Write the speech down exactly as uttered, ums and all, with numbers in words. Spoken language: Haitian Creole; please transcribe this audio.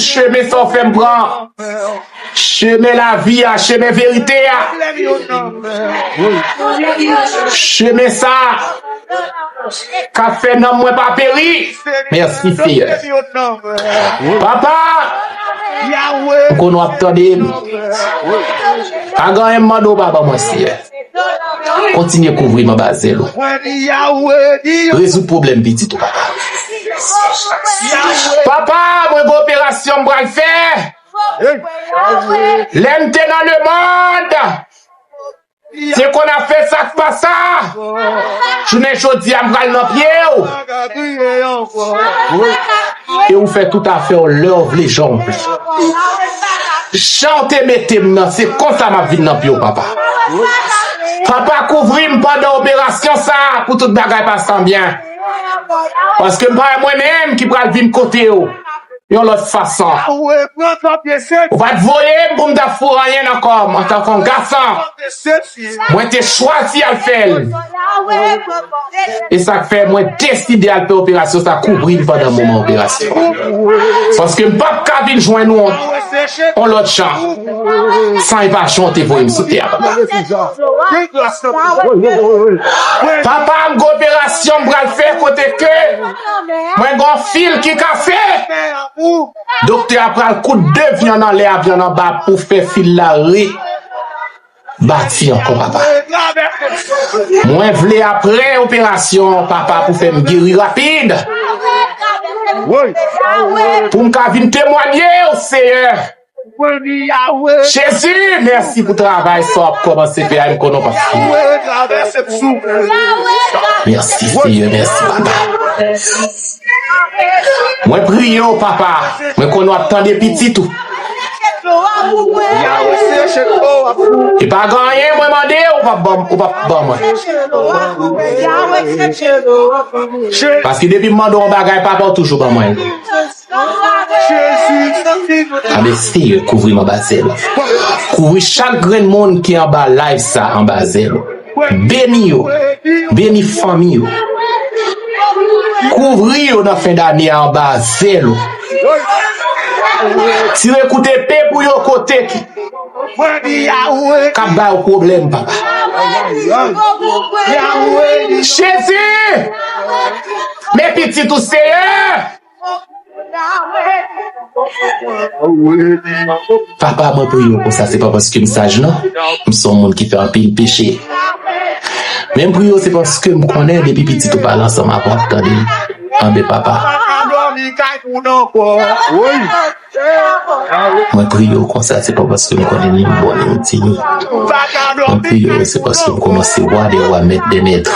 chemen sa w fè m pran. Chemen lavi a, chemen verite a. Chemen sa k ap fè nanm mwen pa peri. Mèsi, Seyè. Papa, m konnen w ap tande m. Pa gen anyen m mande w, papa mwen, Seyè. Kontinye kouvri m anba zèl ou. Rezoud pwoblèm pitit ou, papa. Papa, mwen gen operasyon m pral fè. Lè m te nan lemonn, te konn ap fè sa k pa sa. Jounen jodi a, m pral nan pye w. E ou fè tout afè w lè w vle, jan w vle. Jan w te mete m nan, se konsa m ap vin nan pye w, papa. Papa, kouvri m pandan operasyon sa a pou tout bagay pase an byen. Paske m pa wè mwen menm ki pral vin kote w yon lòt fason. Ou pa t voye m pou m ta foure anyen nan kò m antanke yon gason. Mwen te chwazi al fè l. E sa k fè mwen deside al fè operasyon sa, kouvri l pandan moman operasyon. Paske m p ap ka vin jwenn ou yon lòt jan. San e pa jan w te voye m sou tè a, papa. Papa, m gen operasyon m pral fè kote ke mwen gen yon fil ki kase. Doktè a pral koud de vyann anlè a, vyann anba pou fè fil la re bati ankò, papa. Mwen vle apre operasyon, papa, pou fè m geri rapid. Pou m ka vin temwanye w, Seyè. Jezi, mèsi pou travay sa w ap kòmanse fè a, m konnen w p ap fini. Mèsi, Seyè, mèsi, papa. Mwen priye w, papa. Mwen konnen w ap tande pitit ou. E pa gen anyen mwen mande w, ou p ap ban, ou p ap ban mwen. Paske depi m mande w yon bagay, papa, ou toujou ban mwen l. Abe, Seyè, kouvri m anba zèl ou. Kouvri chak grenn moun ki anba live sa anba zèl ou. Beni yo. Beni fanmi yo. Kouvri yo nan fen dane a anba zèl ou. Tire kout epe pou yo kote ki k ap ba yo pwoblèm, papa. Jezi! Men pitit ou, Seyè! Papa, mwen priye w konsa, se pa paske m saj, non. M se yon moun ki fè anpil peche. Men m priye w, se paske m konnen depi pitit ou pale ansanm avè w, w ap tande. Anben, papa. Mwen priye w konsa, se pa paske m konnen ni m bon, ni m tini. Mwen priye w, se paske m kòmanse wa dè wa, mèt dè mèt.